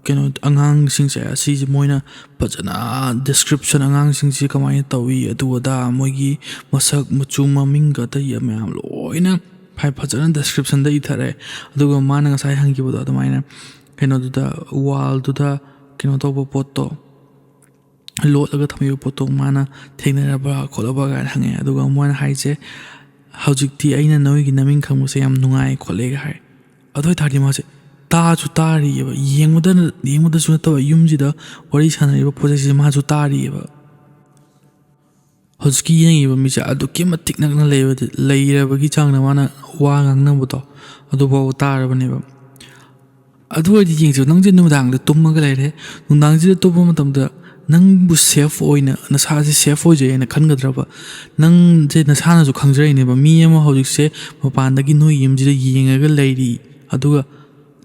ꯀꯩꯅꯣ, ꯑꯉꯥꯡꯁꯤꯡꯁꯦ ꯑꯁꯤꯁꯦ ꯃꯣꯏꯅ ꯐꯖꯅ description, ꯑꯉꯥꯡꯁꯤꯡꯁꯤ ꯀꯃꯥꯏꯅ ꯇꯧꯏ, ꯑꯗꯨ ꯑꯗꯥ, ꯃꯣꯏꯒꯤ ꯃꯁꯛ ꯃꯆꯨ, ꯃꯃꯤꯡꯒ ꯑꯇꯩ ꯃꯌꯥꯝ ꯂꯣꯏꯅ ꯐ-, ꯐꯖꯅ descriptionꯗ ꯏꯊꯔꯦ꯫ ꯑꯗꯨꯒ ꯃꯥꯅ ꯉꯁꯥꯏ ꯍꯪꯈꯤꯕꯗꯣ ꯑꯗꯨꯃꯥꯏꯅ ꯀꯩꯅꯣꯗꯨꯗ, wallꯗꯨꯗ ꯀꯩꯅꯣ ꯇꯧꯕ ꯄꯣꯠꯇꯣ, ꯂꯣꯠꯂꯒ ꯊꯝꯃꯤꯕ ꯄꯣꯠꯇꯣ ꯃꯥꯅ ꯊꯦꯡꯅꯔꯕ ꯈꯣꯠꯂꯕ ꯀꯥꯏꯅ ꯍꯪꯉꯦ꯫ ꯑꯗꯨꯒ ꯃꯣꯏꯅ ꯍꯥꯏꯁꯦ, "ꯍꯧꯖꯤꯛꯇꯤ ꯑꯩꯅ ꯅꯣꯏꯒꯤ ꯅꯃꯤꯡ ꯈꯪꯕꯁꯦ ꯌꯥꯝ ꯅꯨꯡꯉꯥꯏ" ꯈꯣꯠꯂꯦꯒ ꯍꯥꯏ꯫ ꯑꯗꯨ ꯑꯣꯏ ꯇꯥꯔꯗꯤ ꯃꯥꯁꯦ ꯇꯥꯁꯨ ꯇꯥꯔꯤꯑꯕ, ꯌꯦꯡꯕꯗ, ꯌꯦꯡꯕꯗꯁꯨ ꯅꯠꯇꯕ ꯌꯨꯝꯁꯤꯗ ꯋꯥꯔꯤ ꯁꯥꯟꯅꯔꯤꯕ ꯄꯣꯠ ꯆꯩꯁꯦ ꯃꯥꯁꯨ ꯇꯥꯔꯤꯑꯕ꯫ ꯍꯧꯖꯤꯛꯀꯤ ꯌꯦꯡꯉꯤꯕ ꯃꯤꯁꯦ ꯑꯗꯨꯛꯀꯤ ꯃꯇꯤꯛ ꯅꯛꯅ ꯂꯩꯕꯗꯤ, ꯂꯩꯔꯕꯒꯤ ꯆꯥꯡꯗ ꯃꯥꯅ ꯋꯥ ꯉꯥꯡꯅꯕꯗꯣ ꯑꯗꯨꯐꯥꯎꯕ ꯇꯥꯔꯕꯅꯦꯕ꯫ ꯑꯗꯨ ꯑꯣꯏꯔꯗꯤ ꯌꯦꯡꯁꯦ, ꯅꯪꯁꯦ ꯅꯨꯃꯤꯗꯥꯡꯗ ꯇꯨꯝꯃꯒ ꯂꯩꯔꯦ, ꯅꯨꯡꯗꯥꯡꯁꯤꯗ ꯇꯨꯝꯕ ꯃꯇꯝꯗ ꯅꯪꯕꯨ safe ꯑꯣꯏꯅ, ꯅꯁꯥꯁꯦ safe ꯑꯣꯏꯖꯩ ꯍꯥꯏꯅ ꯈꯟꯒꯗ꯭ꯔꯕ? ꯅꯪꯁꯦ ꯅꯁꯥꯅꯁꯨ ꯈꯪꯖꯔꯤꯅꯦꯕ, ꯃꯤ ꯑꯃ ꯍꯧꯖꯤꯛꯁꯦ ꯃꯄꯥꯟꯗꯒꯤ ꯅꯣꯏ ꯌꯨꯝꯁꯤꯗ ꯌꯦꯡꯉꯒ ꯂꯩꯔꯤ, ꯑꯗꯨꯒ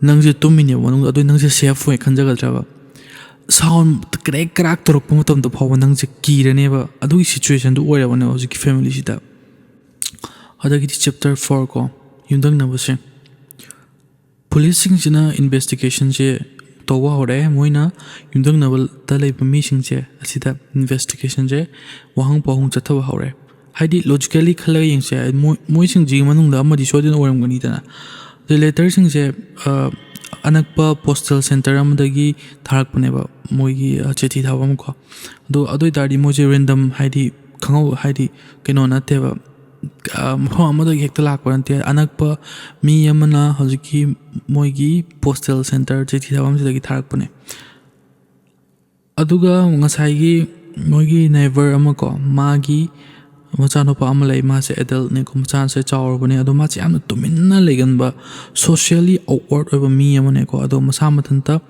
ꯅꯪꯁꯦ ꯇꯨꯝꯃꯤꯅꯦꯕ ꯃꯅꯨꯡꯗ, ꯑꯗꯨ ꯅꯪꯁꯦ safe ꯑꯣꯏ ꯈꯟꯖꯒꯗ꯭ꯔꯕ? Sound ꯀ꯭ꯔꯦꯛ ꯀ꯭ꯔꯥꯛ ꯇꯧꯔꯛꯄ ꯃꯇꯝꯗ ꯐꯥꯎꯕ ꯅꯪꯁꯦ ꯀꯤꯔꯅꯦꯕ꯫ ꯑꯗꯨꯒꯤ situationꯗꯨ ꯑꯣꯏꯔꯕꯅꯦ ꯍꯧꯖꯤꯛꯀꯤ familyꯁꯤꯗ꯫ ꯑꯗꯒꯤꯗꯤ chapter four ꯀꯣ, ꯌꯨꯝꯊꯪꯅꯕꯁꯦ꯫ Policeꯁꯤꯡꯁꯤꯅ investigationꯁꯦ ꯇꯧꯕ ꯍꯧꯔꯛꯑꯦ꯫ ꯃꯣꯏꯅ ꯌꯨꯝꯊꯪꯅꯕꯗ ꯂꯩꯕ ꯃꯤꯁꯤꯡꯁꯦ ꯑꯁꯤꯗ investigationꯁꯦ ꯋꯥꯍꯪ ꯄꯥꯎꯍꯪ ꯆꯠꯊꯕ ꯍꯧꯔꯦ꯫ ꯍꯥꯏꯗꯤ, logically ꯈꯜꯂꯒ ꯌꯦꯡꯁꯦ, ꯃꯣꯏ, ꯃꯣꯏꯁꯤꯡꯁꯤꯒꯤ ꯃꯅꯨꯡꯗ ꯑꯃꯗꯤ ꯁꯣꯏꯗꯅ ꯑꯣꯏꯔꯝꯒꯅꯤꯗꯅ꯫ ꯑꯗꯩ letterꯁꯤꯡꯁꯦ, ꯑ, ꯑꯅꯛꯄ postal centre ꯑꯃꯗꯒꯤ ꯊꯥꯔꯛꯄꯅꯦꯕ, ꯃꯣꯏꯒꯤ, ꯑ, ꯆꯤꯊꯤ ꯊꯥꯕ ꯑꯃꯀꯣ꯫ ꯑꯗꯣ ꯑꯗꯨ ꯑꯣꯏ ꯇꯥꯔꯗꯤ ꯃꯣꯏꯁꯦ random, ꯍꯥꯏꯗꯤ, ꯈꯪꯍꯧ-, ꯍꯥꯏꯗꯤ, ꯀꯩꯅꯣ ꯅꯠꯇꯦꯕ, ꯑ, ꯃꯐꯝ ꯑꯃꯗꯒꯤ ꯍꯦꯛꯇ ꯂꯥꯛꯄ ꯅꯠꯇꯦ꯫ ꯑꯅꯛꯄ ꯃꯤ ꯑꯃꯅ ꯍꯧꯖꯤꯛꯀꯤ ꯃꯣꯏꯒꯤ postal centre, ꯆꯤꯊꯤ ꯊꯥꯐꯝꯁꯤꯗꯒꯤ ꯊꯥꯔꯛꯄꯅꯦ꯫ ꯑꯗꯨꯒ ꯉꯁꯥꯏꯒꯤ ꯃꯣꯏꯒꯤ neighbour ꯑꯃꯀꯣ, ꯃꯥꯒꯤ ꯃꯆꯥꯅꯨꯄꯥ ꯑꯃ ꯂꯩ, ꯃꯥꯁꯦ adultꯅꯦꯀꯣ, ꯃꯆꯥꯁꯦ ꯆꯥꯎꯔꯕꯅꯦ, ꯑꯗꯣ ꯃꯥꯁꯦ ꯌꯥꯝꯅ ꯇꯨꯃꯤꯟꯅ ꯂꯩꯒꯟꯕ, socially awkward ꯑꯣꯏꯕ ꯃꯤ ꯑꯃꯅꯦꯀꯣ꯫ ꯑꯗꯣ ꯃꯁꯥ ꯃꯊꯟꯇ,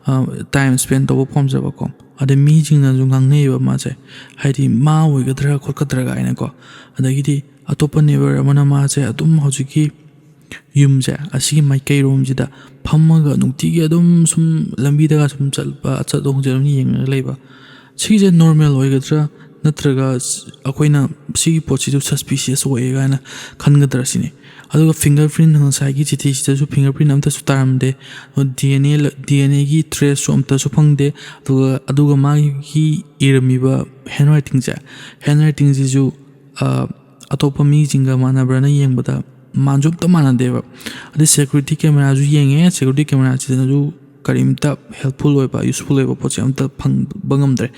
ꯑ, time spend ꯇꯧꯕ ꯄꯥꯝꯖꯕꯀꯣ꯫ ꯑꯗꯩ ꯃꯤꯁꯤꯡꯅꯁꯨ ꯉꯥꯡꯅꯩꯌꯦꯕ ꯃꯥꯁꯦ, ꯍꯥꯏꯗꯤ ꯃꯥ ꯑꯣꯏꯒꯗ꯭ꯔꯥ ꯈꯣꯠꯀꯗ꯭ꯔꯥ ꯀꯥꯏꯅꯀꯣ꯫ ꯑꯗꯒꯤꯗꯤ ꯑꯇꯣꯞꯄ neighbour ꯑꯃꯅ ꯃꯥꯁꯦ ꯑꯗꯨꯝ ꯍꯧꯖꯤꯛꯀꯤ ꯌꯨꯝꯁꯦ ꯑꯁꯤꯒꯤ ꯃꯥꯏꯀꯩꯔꯣꯝꯁꯤꯗ ꯐꯝꯃꯒ ꯅꯨꯡꯇꯤꯒꯤ ꯑꯗꯨꯝ ꯁꯨꯝ ꯂꯝꯕꯤꯗꯒ ꯁꯨꯝ ꯆꯠꯄ, ꯑꯆꯠ ꯑꯍꯣꯡꯁꯦ ꯑꯗꯨꯝ ꯌꯦꯡꯉꯒ ꯂꯩꯕ꯫ ꯁꯤꯁꯦ normal ꯑꯣꯏꯒꯗ꯭ꯔꯥ, ꯅꯠꯇ꯭ꯔꯒ ꯑꯩꯈꯣꯏꯅ ꯁꯤꯒꯤ ꯄꯣꯠꯁꯤꯁꯨ suspicious ꯑꯣꯏꯌꯦ ꯀꯥꯏꯅ ꯈꯟꯒꯗ꯭ꯔꯥ ꯁꯤꯅꯤ꯫ ꯑꯗꯨꯒ finger print, ꯉꯁꯥꯏꯒꯤ ꯆꯤꯊꯤꯁꯤꯗꯁꯨ finger print ꯑꯝꯇꯁꯨ ꯇꯥꯔꯝꯗꯦ꯫ D N A, D N ꯑꯦꯒꯤ traceꯁꯨ ꯑꯝꯇꯁꯨ ꯐꯪꯗꯦ꯫ ꯑꯗꯨꯒ ꯑꯗꯨꯒ ꯃꯥꯒꯤ ꯏꯔꯝꯃꯤꯕ handwritingꯁꯦ, handwritingꯁꯤꯁꯨ ꯑꯇꯣꯞꯄ ꯃꯤꯁꯤꯡꯒ ꯃꯥꯟꯅꯕ꯭ꯔꯅ ꯌꯦꯡꯕꯗ ꯃꯥꯟꯁꯨ ꯑꯝꯇ ꯃꯥꯟꯅꯗꯦꯕ꯫ ꯑꯗꯩ security cameraꯁꯨ ꯌꯦꯡꯉꯦ, security cameraꯁꯤꯗꯅꯁꯨ ꯀꯔꯤꯝꯇ helpful ꯑꯣꯏꯕ, useful ꯑꯣꯏꯕ ꯄꯣꯠꯁꯦ ꯑꯝꯇ ꯐꯪꯕ ꯉꯝꯗ꯭ꯔꯦ꯫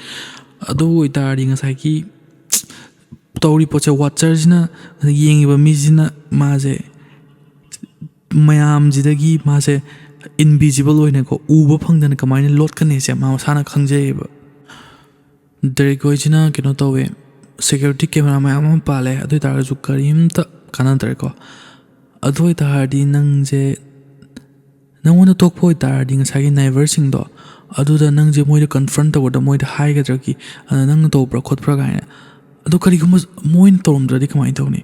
ꯑꯗꯨ ꯑꯣꯏꯇꯥꯔꯗꯤ ꯉꯁꯥꯏꯒꯤ ꯇꯧꯔꯤ ꯄꯣꯠꯁꯦ, watcherꯁꯤꯅ, ꯌꯦꯡꯉꯤꯕ ꯃꯤꯁꯤꯅ ꯃꯥꯁꯦ ꯃꯌꯥꯝꯁꯤꯗꯒꯤ ꯃꯥꯁꯦ invisible ꯑꯣꯏꯅꯀꯣ, ꯎꯕ ꯐꯪꯗꯅ ꯀꯃꯥꯏꯅ ꯂꯣꯠꯀꯅꯤꯁꯦ ꯃꯥ ꯃꯁꯥꯅ ꯈꯪꯖꯩꯌꯦꯕ꯫ ꯗꯦꯔꯦꯛ ꯍꯣꯏꯁꯤꯅ ꯀꯩꯅꯣ ꯇꯧꯋꯦ, security camera ꯃꯌꯥꯝ ꯑꯃ ꯄꯥꯜꯂꯦ, ꯑꯗꯨ ꯑꯣꯏ ꯇꯥꯔꯒꯁꯨ ꯀꯔꯤꯝꯇ ꯀꯥꯟꯅꯗ꯭ꯔꯦꯀꯣ꯫ ꯑꯗꯨ ꯑꯣꯏ ꯇꯥꯔꯗꯤ ꯅꯪꯁꯦ, ꯅꯪꯉꯣꯟꯗ ꯊꯣꯛꯄ ꯑꯣꯏ ꯇꯥꯔꯗꯤ ꯉꯁꯥꯏꯒꯤ neighbourꯁꯤꯡꯗꯣ, ꯑꯗꯨꯗ ꯅꯪꯁꯦ ꯃꯣꯏꯗ confront ꯇꯧꯒꯗ꯭ꯔꯥ, ꯃꯣꯏꯗ ꯍꯥꯏꯒꯗ꯭ꯔꯥ ꯀꯤ, ꯑꯗ ꯅꯪꯅ ꯇꯧꯕ꯭ꯔꯥ ꯈꯣꯠꯄ꯭ꯔꯥ ꯀꯥꯏꯅ꯫ ꯑꯗꯣ ꯀꯔꯤꯒꯨꯝꯕ ꯃꯣꯏꯅ ꯇꯧꯔꯝꯗ꯭ꯔꯗꯤ ꯀꯃꯥꯏꯅ ꯇꯧꯅꯤ?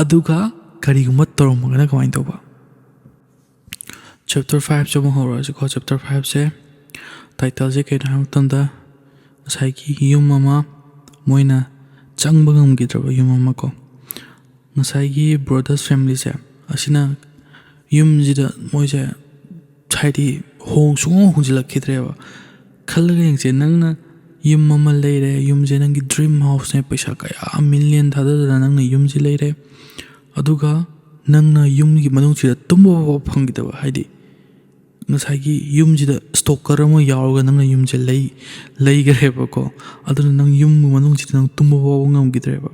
ꯑꯗꯨꯒ ꯀꯔꯤꯒꯨꯝꯕ ꯇꯧꯔꯝꯃꯒꯅ ꯀꯃꯥꯏꯅ ꯇꯧꯕ? Chapter fiveꯁꯦ ꯑꯃꯨꯛ ꯍꯧꯔꯛꯑꯁꯤꯀꯣ꯫ Chapter fiveꯁꯦ titleꯁꯦ ꯀꯩꯅꯣ ꯍꯥꯏꯕ ꯃꯇꯝꯗ, ꯉꯁꯥꯏꯒꯤ ꯌꯨꯝ ꯑꯃ, ꯃꯣꯏꯅ ꯆꯪꯕ ꯉꯝꯈꯤꯗ꯭ꯔꯕ ꯌꯨꯝ ꯑꯃ ꯀꯣ꯫ ꯉꯁꯥꯏꯒꯤ brothers familyꯁꯦ ꯑꯁꯤꯅ ꯌꯨꯝꯁꯤꯗ ꯃꯣꯏꯁꯦ ꯍꯥꯏꯗꯤ ꯍꯣꯡ-, ꯁꯨꯡꯍꯣꯡ ꯍꯣꯡꯖꯤꯜꯂꯛꯈꯤꯗ꯭ꯔꯦꯕ꯫ ꯈꯜꯂꯒ ꯌꯦꯡꯁꯦ, ꯅꯪꯅ ꯌꯨꯝ ꯑꯃ ꯂꯩꯔꯦ, ꯌꯨꯝꯁꯦ ꯅꯪꯒꯤ dream houseꯅꯦ, ꯄꯩꯁꯥ ꯀꯌꯥ million ꯊꯥꯗꯗꯅ ꯅꯪꯅ ꯌꯨꯝꯁꯦ ꯂꯩꯔꯦ, ꯑꯗꯨꯒ ꯅꯪꯅ ꯌꯨꯝꯒꯤ ꯃꯅꯨꯡꯁꯤꯗ ꯇꯨꯝꯕ ꯐꯥꯎꯕ ꯐꯪꯈꯤꯗꯕ, ꯍꯥꯏꯗꯤ ꯉꯁꯥꯏꯒꯤ ꯌꯨꯝꯁꯤꯗ stalker ꯑꯃ ꯌꯥꯎꯔꯒ ꯅꯪꯅ ꯌꯨꯝꯁꯦ ꯂꯩ-, ꯂꯩꯈ꯭ꯔꯦꯕꯀꯣ꯫ ꯑꯗꯨꯅ ꯅꯪ ꯌꯨꯝ ꯃꯅꯨꯡꯁꯤꯗ ꯅꯪ ꯇꯨꯝꯕ ꯐꯥꯎꯕ ꯉꯝꯈꯤꯗ꯭ꯔꯦꯕ꯫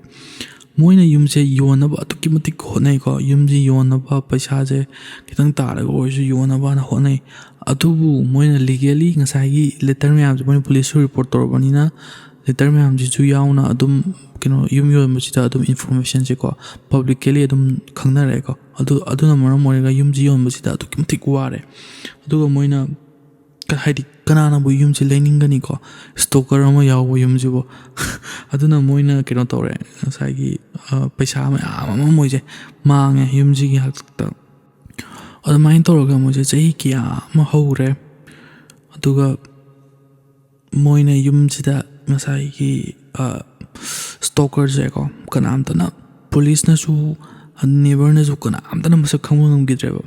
ꯃꯣꯏꯅ ꯌꯨꯝꯁꯦ ꯌꯣꯟꯅꯕ ꯑꯗꯨꯛꯀꯤ ꯃꯇꯤꯛ ꯍꯣꯠꯅꯩꯀꯣ꯫ ꯌꯨꯝꯁꯦ ꯌꯣꯟꯅꯕ, ꯄꯩꯁꯥꯁꯦ ꯈꯤꯇꯪ ꯇꯥꯔꯒ ꯑꯣꯏꯔꯁꯨ ꯌꯣꯟꯅꯕꯅ ꯍꯣꯠꯅꯩ꯫ ꯑꯗꯨꯕꯨ ꯃꯣꯏꯅ legally ꯉꯁꯥꯏꯒꯤ letter ꯃꯌꯥꯝꯁꯦ ꯃꯣꯏꯅ policeꯇ report ꯇꯧꯔꯕꯅꯤꯅ, letter ꯃꯌꯥꯝꯁꯤꯁꯨ ꯌꯥꯎꯅ ꯑꯗꯨꯝ ꯀꯩꯅꯣ, ꯌꯨꯝ ꯌꯣꯟꯕꯁꯤꯗ ꯑꯗꯨꯝ informationꯁꯦꯀꯣ, publicly ꯑꯗꯨꯝ ꯈꯪꯅꯔꯛꯑꯦꯀꯣ꯫ ꯑꯗꯨ, ꯑꯗꯨꯅ ꯃꯔꯝ ꯑꯣꯏꯔꯒ ꯌꯨꯝꯁꯤ ꯌꯣꯟꯕꯁꯤꯗ ꯑꯗꯨꯛꯀꯤ ꯃꯇꯤꯛ ꯋꯥꯔꯦ꯫ ꯑꯗꯨꯒ ꯃꯣꯏꯅ ꯀ-, ꯍꯥꯏꯗꯤ ꯀꯅꯥꯅꯕꯨ ꯌꯨꯝꯁꯦ ꯂꯩꯅꯤꯡꯒꯅꯤꯀꯣ, stalker ꯑꯃ ꯌꯥꯎꯕ ꯌꯨꯝꯁꯤꯕꯨ꯫ ꯑꯗꯨꯅ ꯃꯣꯏꯅ ꯀꯩꯅꯣ ꯇꯧꯔꯦ, ꯉꯁꯥꯏꯒꯤ, ꯑ, ꯄꯩꯁꯥ ꯃꯌꯥꯝ ꯑꯃ ꯃꯣꯏꯁꯦ ꯃꯥꯡꯉꯦ ꯌꯨꯝꯁꯤꯒꯤ ꯍꯥꯛꯇꯛꯇ꯫ ꯑꯗꯨꯃꯥꯏꯅ ꯇꯧꯔꯒ ꯃꯣꯏꯁꯦ ꯆꯍꯤ ꯀꯌꯥ ꯑꯃ ꯍꯧꯔꯦ꯫ ꯑꯗꯨꯒ ꯃꯣꯏꯅ ꯌꯨꯝꯁꯤꯗ ꯉꯁꯥꯏꯒꯤ ꯁ꯭ꯇꯣꯀꯔꯁꯦꯀꯣ, ꯀꯅꯥꯝꯇꯅ, ꯄꯨꯂꯤꯁꯅꯁꯨ, ꯅꯦꯕꯔꯅꯁꯨ, ꯀꯅꯥꯝꯇꯅ ꯃꯁꯛ ꯈꯪꯕ ꯉꯝꯈꯤꯗ꯭ꯔꯦꯕ꯫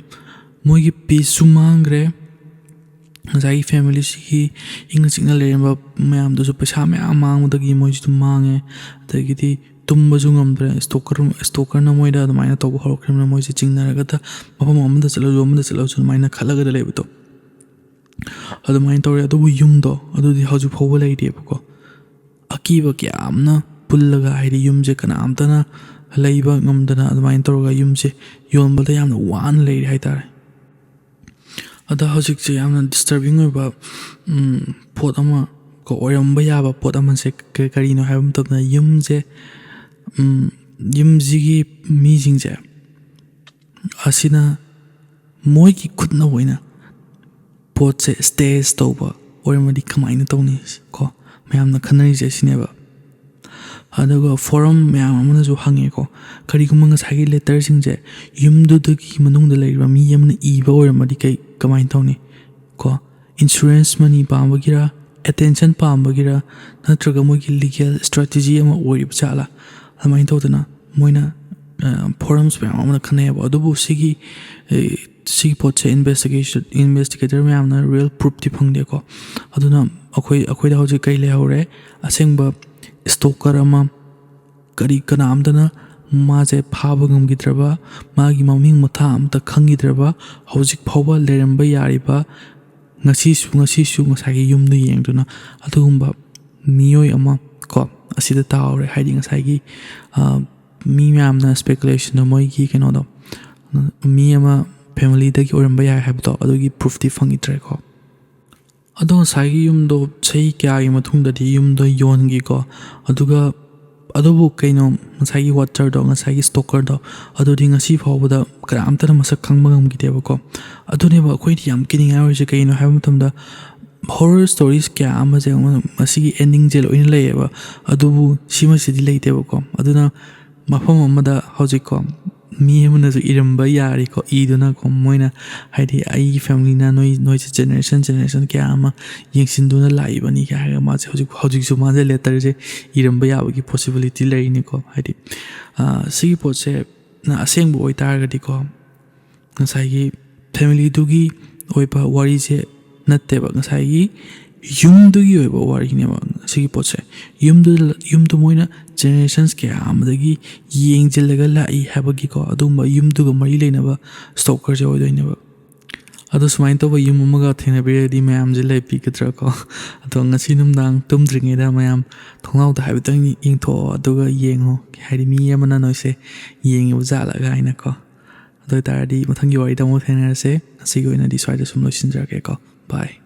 ꯃꯣꯏꯒꯤ ꯄꯤꯁꯁꯨ ꯃꯥꯡꯈ꯭ꯔꯦ, ꯉꯁꯥꯏꯒꯤ ꯐꯦꯃꯤꯂꯤꯁꯤꯒꯤ ꯏꯪꯅ ꯆꯤꯛꯅ ꯂꯩꯔꯝꯕ ꯃꯌꯥꯝꯗꯨꯁꯨ ꯄꯩꯁꯥ ꯃꯌꯥꯝ ꯃꯥꯡꯕꯗꯒꯤ ꯃꯣꯏꯁꯨ ꯑꯗꯨꯝ ꯃꯥꯡꯉꯦ꯫ ꯑꯗꯒꯤꯗꯤ ꯇꯨꯝꯕꯁꯨ ꯉꯝꯗ꯭ꯔꯦ, ꯁ꯭ꯇꯣꯀꯔ ꯁ꯭ꯇꯣꯀꯔꯅ ꯃꯣꯏꯗ ꯑꯗꯨꯃꯥꯏꯅ ꯇꯧꯕ ꯍꯧꯔꯛꯈ꯭ꯔꯕꯅꯤꯅ ꯃꯣꯏꯁꯦ ꯆꯤꯡꯅꯔꯒꯗ ꯃꯐꯝ ꯑꯃꯗ ꯆꯠꯂꯁꯨ ꯑꯃꯗ ꯆꯠꯂꯁꯨ ꯑꯗꯨꯃꯥꯏꯅ ꯈꯠꯂꯒꯗ ꯂꯩꯕꯗꯣ ꯑꯗꯨꯃꯥꯏꯅ ꯇꯧꯔꯦ꯫ ꯑꯗꯨꯕꯨ ꯌꯨꯝꯗꯣ ꯑꯗꯨꯗꯤ ꯍꯧꯖꯤꯛ ꯐꯥꯎꯕ ꯂꯩꯔꯤꯑꯕꯀꯣ꯫ ꯑꯀꯤꯕ ꯀꯌꯥ ꯑꯃꯅ ꯄꯨꯜꯂꯒ, ꯍꯥꯏꯗꯤ ꯌꯨꯝꯁꯦ ꯀꯅꯥꯝꯇꯅ ꯂꯩꯕ ꯉꯝꯗꯅ ꯑꯗꯨꯃꯥꯏꯅ ꯇꯧꯔꯒ ꯌꯨꯝꯁꯦ ꯌꯣꯟꯕꯗ ꯌꯥꯝꯅ ꯋꯥꯅ ꯂꯩꯔꯦ ꯍꯥꯏꯇꯥꯔꯦ꯫ ꯑꯗ ꯍꯧꯖꯤꯛꯁꯦ ꯌꯥꯝꯅ ꯗꯤꯁꯇꯔꯕꯤꯡ ꯑꯣꯏꯕ, ꯎꯝ, ꯄꯣꯠ ꯑꯃ ꯀꯣ, ꯑꯣꯏꯔꯝꯕ ꯌꯥꯕ ꯄꯣꯠ ꯑꯃꯁꯦ ꯀ-, ꯀꯔꯤꯅꯣ ꯍꯥꯏꯕ ꯃꯇꯝꯗ ꯌꯨꯝꯁꯦ, ꯎꯝ, ꯌꯨꯝꯁꯤꯒꯤ ꯃꯤꯁꯤꯡꯁꯦ ꯑꯁꯤꯅ ꯃꯣꯏꯒꯤ ꯈꯨꯠꯅ ꯑꯣꯏꯅ ꯄꯣꯠꯁꯦ ꯁ꯭ꯇꯦꯖ ꯇꯧꯕ ꯑꯣꯏꯔꯝꯃꯗꯤ ꯀꯃꯥꯏꯅ ꯇꯧꯅꯤ ꯀꯣ? ꯃꯌꯥꯝꯅ ꯈꯟꯅꯔꯤꯁꯦ ꯁꯤꯅꯦꯕ꯫ ꯑꯗꯨꯒ ꯐꯣꯔꯝ ꯃꯌꯥꯝ ꯑꯃꯅꯁꯨ ꯍꯪꯉꯦꯀꯣ, ꯀꯔꯤꯒꯨꯝꯕ ꯉꯁꯥꯏꯒꯤ ꯂꯦꯇꯔꯁꯤꯡꯁꯦ ꯌꯨꯝꯗꯨꯗꯒꯤ ꯃꯅꯨꯡꯗ ꯂꯩꯔꯤꯕ ꯃꯤ ꯑꯃꯅ ꯏꯕ ꯑꯣꯏꯔꯝꯃꯗꯤ ꯀꯩ, ꯀꯃꯥꯏꯅ ꯇꯧꯅꯤ ꯀꯣ? ꯏꯟꯁꯨꯔꯦꯟꯁ ꯃꯅꯤ ꯄꯥꯝꯕꯒꯤꯔ, ꯑꯦꯇꯦꯟꯁꯟ ꯄꯥꯝꯕꯒꯤꯔ, ꯅꯠꯇ꯭ꯔꯒ ꯃꯣꯏꯒꯤ ꯂꯤꯒꯦꯜ ꯁ꯭ꯇ꯭ꯔꯦꯇꯦꯖꯤ ꯑꯃ ꯑꯣꯏꯔꯤꯕ ꯖꯥꯠꯂꯥ? ꯑꯗꯨꯃꯥꯏꯅ ꯇꯧꯗꯅ ꯃꯣꯏꯅ, ꯑ, ꯐꯣꯔꯝꯁ ꯃꯌꯥꯝ ꯑꯃꯅ ꯈꯟꯅꯩꯌꯦꯕ꯫ ꯑꯗꯨꯕꯨ ꯁꯤꯒꯤ, ꯑꯦ, ꯁꯤꯒꯤ ꯄꯣꯠꯁꯦ ꯏꯟꯚꯦꯁꯇꯤꯒꯦꯁꯟ, ꯏꯟꯚꯦꯁꯇꯤꯒꯦꯇꯔ ꯃꯌꯥꯝꯅ ꯔꯤꯌꯦꯜ ꯄ꯭ꯔꯨꯐꯇꯤ ꯐꯪꯗꯦꯀꯣ꯫ ꯑꯗꯨꯅ ꯑꯩꯈꯣꯏ, ꯑꯩꯈꯣꯏꯗ ꯍꯧꯖꯤꯛ ꯀꯩ ꯂꯩꯍꯧꯔꯦ? ꯑꯁꯦꯡꯕ ꯁ꯭ꯇꯣꯀꯔ ꯑꯃ, ꯀꯔꯤ, ꯀꯅꯥꯝꯇꯅ ꯃꯥꯁꯦ ꯐꯥꯕ ꯉꯝꯈꯤꯗ꯭ꯔꯕ, ꯃꯥꯒꯤ ꯃꯃꯤꯡ ꯃꯊꯥ ꯑꯝꯇ ꯈꯪꯈꯤꯗ꯭ꯔꯕ, ꯍꯧꯖꯤꯛ ꯐꯥꯎꯕ ꯂꯩꯔꯝꯕ ꯌꯥꯔꯤꯕ, ꯉꯁꯤꯁꯨ, ꯉꯁꯤꯁꯨ ꯉꯁꯥꯏꯒꯤ ꯌꯨꯝꯗꯨ ꯌꯦꯡꯗꯨꯅ ꯑꯗꯨꯒꯨꯝꯕ ꯃꯤꯑꯣꯏ ꯑꯃ ꯀꯣ ꯑꯁꯤꯗ ꯇꯥꯍꯧꯔꯦ꯫ ꯍꯥꯏꯗꯤ ꯉꯁꯥꯏꯒꯤ, ꯑ, ꯃꯤ ꯃꯌꯥꯝꯅ ꯁ꯭ꯄꯦꯀꯨꯂꯦꯁꯟꯗꯣ, ꯃꯣꯏꯒꯤ ꯀꯩꯅꯣꯗꯣ, ꯃꯤ ꯑꯃ ꯐꯦꯃꯤꯂꯤꯗꯒꯤ ꯑꯣꯏꯔꯝꯕ ꯌꯥꯏ ꯍꯥꯏꯕꯗꯣ, ꯑꯗꯨꯒꯤ ꯄ꯭ꯔꯨꯐꯇꯤ ꯐꯪꯈꯤꯗ꯭ꯔꯦꯀꯣ꯫ ꯑꯗꯣ ꯉꯁꯥꯏꯒꯤ ꯌꯨꯝꯗꯣ ꯆꯍꯤ ꯀꯌꯥꯒꯤ ꯃꯇꯨꯡꯗꯗꯤ ꯌꯨꯝꯗꯣ ꯌꯣꯟꯈꯤꯀꯣ꯫ ꯑꯗꯨꯒ, ꯑꯗꯨꯕꯨ ꯀꯩꯅꯣ, ꯉꯁꯥꯏꯒꯤ ꯋꯥꯆꯔꯗꯣ, ꯉꯁꯥꯏꯒꯤ ꯁ꯭ꯇꯣꯀꯔꯗꯣ, ꯑꯗꯨꯗꯤ ꯉꯁꯤ ꯐꯥꯎꯕꯗ ꯀꯅꯥꯝꯇꯅ ꯃꯁꯛ ꯈꯪꯕ ꯉꯝꯈꯤꯗꯦꯕꯀꯣ꯫ ꯑꯗꯨꯅꯦꯕ ꯑꯩꯈꯣꯏꯗꯤ ꯌꯥꯝ ꯀꯤꯅꯤꯡꯉꯥꯏ ꯑꯣꯏꯔꯤꯁꯦ꯫ ꯀꯩꯒꯤꯅꯣ ꯍꯥꯏꯕ ꯃꯇꯝꯗ, ꯍꯣꯔꯔ ꯁ꯭ꯇꯣꯔꯤꯁ ꯀꯌꯥ ꯑꯃꯁꯦ ꯃꯁꯤꯒꯤ ꯑꯦꯟꯗꯤꯡꯁꯦ ꯂꯣꯏꯅ ꯂꯩꯌꯦꯕ, ꯑꯗꯨꯕꯨ ꯁꯤꯃꯁꯤꯗꯤ ꯂꯩꯇꯦꯕꯀꯣ꯫ ꯑꯗꯨꯅ ꯃꯐꯝ ꯑꯃꯗ ꯍꯧꯖꯤꯛꯀꯣ, ꯃꯤ ꯑꯃꯅꯁꯨ ꯏꯔꯝꯕ ꯌꯥꯔꯤꯀꯣ, ꯏꯗꯨꯅꯀꯣ, ꯃꯣꯏꯅ ꯍꯥꯏꯗꯤ ꯑꯩꯒꯤ ꯐꯦꯃꯤꯂꯤꯅ ꯅꯣꯏ ꯅꯣꯏꯁꯦ ꯖꯦꯅꯦꯔꯦꯁꯟ ꯖꯦꯅꯦꯔꯦꯁꯟ ꯀꯌꯥ ꯑꯃ ꯌꯦꯡꯁꯤꯟꯗꯨꯅ ꯂꯥꯛꯏꯕꯅꯤ ꯀꯥꯏ ꯍꯥꯏꯔꯒ ꯃꯥꯁꯦ ꯍꯧꯖꯤꯛ ꯍꯧꯖꯤꯛꯁꯨ ꯃꯥꯁꯦ ꯂꯦꯇꯔꯁꯦ ꯏꯔꯝꯕ ꯌꯥꯕꯒꯤ ꯄꯣꯁꯤꯕꯤꯂꯤꯇꯤ ꯂꯩꯔꯤꯅꯤꯀꯣ꯫ ꯍꯥꯏꯗꯤ ꯁꯤꯒꯤ ꯄꯣꯠꯁꯦ ꯑꯁꯦꯡꯕ ꯑꯣꯏꯇꯥꯔꯒꯗꯤꯀꯣ, ꯉꯁꯥꯏꯒꯤ ꯐꯦꯃꯤꯂꯤꯗꯨꯒꯤ ꯑꯣꯏꯕ ꯋꯥꯔꯤꯁꯦ ꯅꯠꯇꯦꯕ, ꯉꯁꯥꯏꯒꯤ ꯌꯨꯝꯗꯨꯒꯤ ꯑꯣꯏꯕ ꯋꯥꯔꯤꯅꯦꯕ ꯁꯤꯒꯤ ꯄꯣꯠꯁꯦ꯫ ꯌꯨꯝꯗꯨ ꯌꯨꯝꯗꯨ ꯃꯣꯏꯅ ꯖꯦꯅꯦꯔꯦꯁꯟꯁ ꯀꯌꯥ ꯑꯃꯗꯒꯤ ꯌꯦꯡꯁꯤꯜꯂꯒ ꯂꯥꯛꯏ ꯍꯥꯏꯕꯒꯤꯀꯣ, ꯑꯗꯨꯒꯨꯝꯕ ꯌꯨꯝꯗꯨꯒ ꯃꯔꯤ ꯂꯩꯅꯕ ꯁ꯭ꯇꯣꯀꯔꯁꯦ ꯑꯣꯏꯗꯣꯏꯅꯦꯕ꯫ ꯑꯗꯣ ꯁꯨꯃꯥꯏꯅ ꯇꯧꯕ ꯌꯨꯝ ꯑꯃꯒ ꯊꯦꯡꯅꯕꯤꯔꯗꯤ ꯃꯌꯥꯝꯁꯦ ꯂꯩꯕꯤꯒꯗ꯭ꯔꯥꯀꯣ? ꯑꯗꯣ ꯉꯁꯤ ꯅꯨꯡꯗꯥꯡ ꯇꯨꯝꯗ꯭ꯔꯤꯉꯩꯗ ꯃꯌꯥꯝ ꯊꯣꯡꯅꯥꯎꯗ ꯍꯥꯏꯐꯦꯠꯇꯪ ꯌꯦꯡꯊꯣꯛꯑꯣ, ꯑꯗꯨꯒ ꯌꯦꯡꯉꯣ ꯍꯥꯏꯗꯤ ꯃꯤ ꯑꯃꯅ ꯅꯣꯏꯁꯦ ꯌꯦꯡꯉꯤꯕ ꯖꯥꯠꯂꯒ ꯍꯥꯏꯅꯀꯣ꯫ ꯑꯗꯨ ꯑꯣꯏꯇꯥꯔꯗꯤ ꯃꯊꯪꯒꯤ ꯋꯥꯔꯤꯗ ꯑꯃꯨꯛ ꯊꯦꯡꯅꯔꯁꯦ꯫ ꯉꯁꯤꯒꯤ ꯑꯣꯏꯅꯗꯤ ꯁ꯭ꯋꯥꯏꯗ ꯁꯨꯝ ꯂꯣꯏꯁꯤꯟꯖꯔꯒꯦꯀꯣ꯫ ꯕꯥꯏ꯫